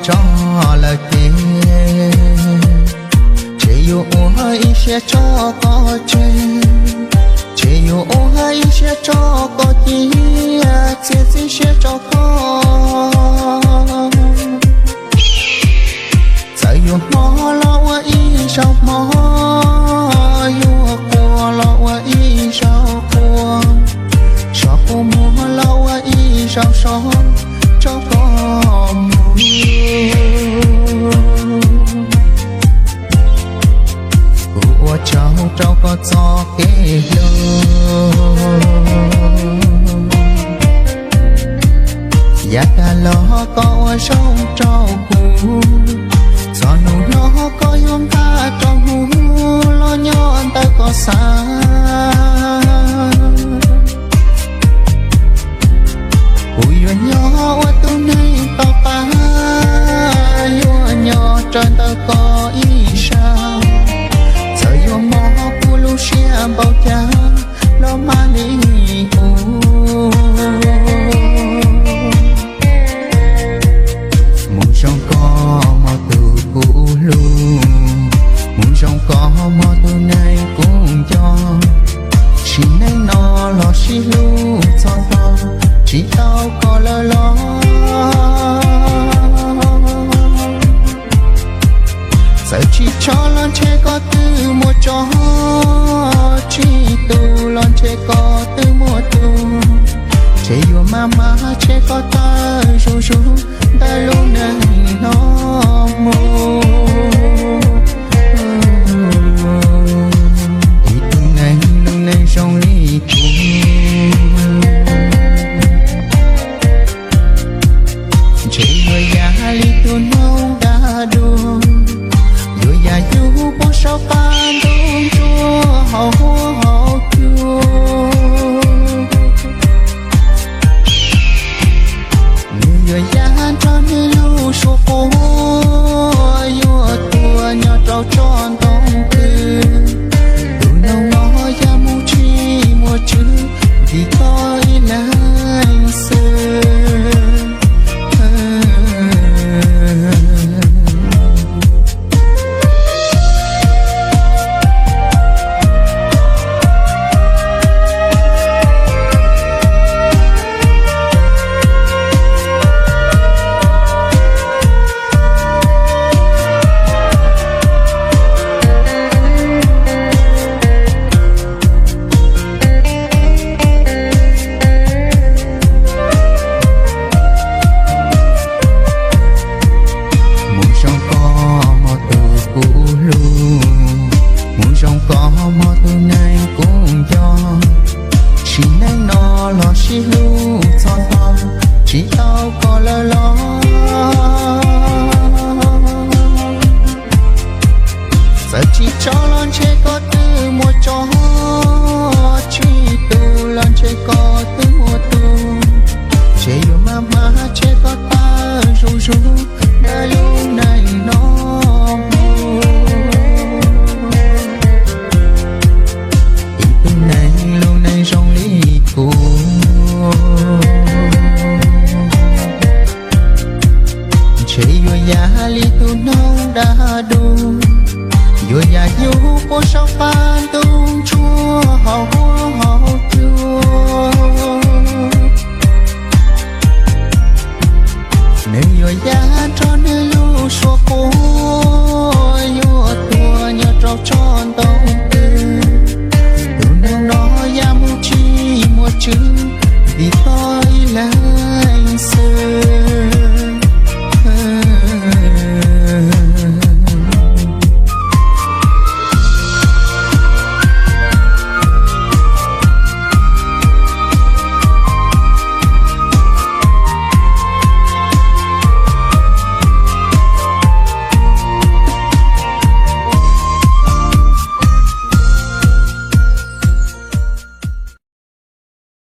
tso lawm ces, ces yuav ua ib siab tso koj tseg, ces yuav ua ib siab tso koj cia, txiav txim siab tso koj. Txawm yuav hmo los ua ib zaug hmo, yuav qua los ua ib zaug qua, so kua muag los ua ib zaug so, tso koj mus. Kuv ua tsaug rau koj txoj kev hlub, yav tag los koj ua zoo rau kuv, txog hnub no koj yuav nqa rau hauv los nyob ntawm koj xav. Kuv yuav nyob ua tus neeg tau pab, yuav nyob raws ntawm koj ib sab. Txawm yuav mob kuv lub siab npaum cas los mam li ua. Mus zoo koj hmo tus kuv hlub, mus zoo koj hmo tus neeg kuv nco. Sim neej no los sib hlub txog tod, tsis tau koj lawm los. Txawm tsis tshov los ntshe koj twb muaj tso, tsis tu los ntshe koj twb muaj tu. Ntshe yuav maj mam ntshe koj tawm zuj zus ntawm lub neej no mus.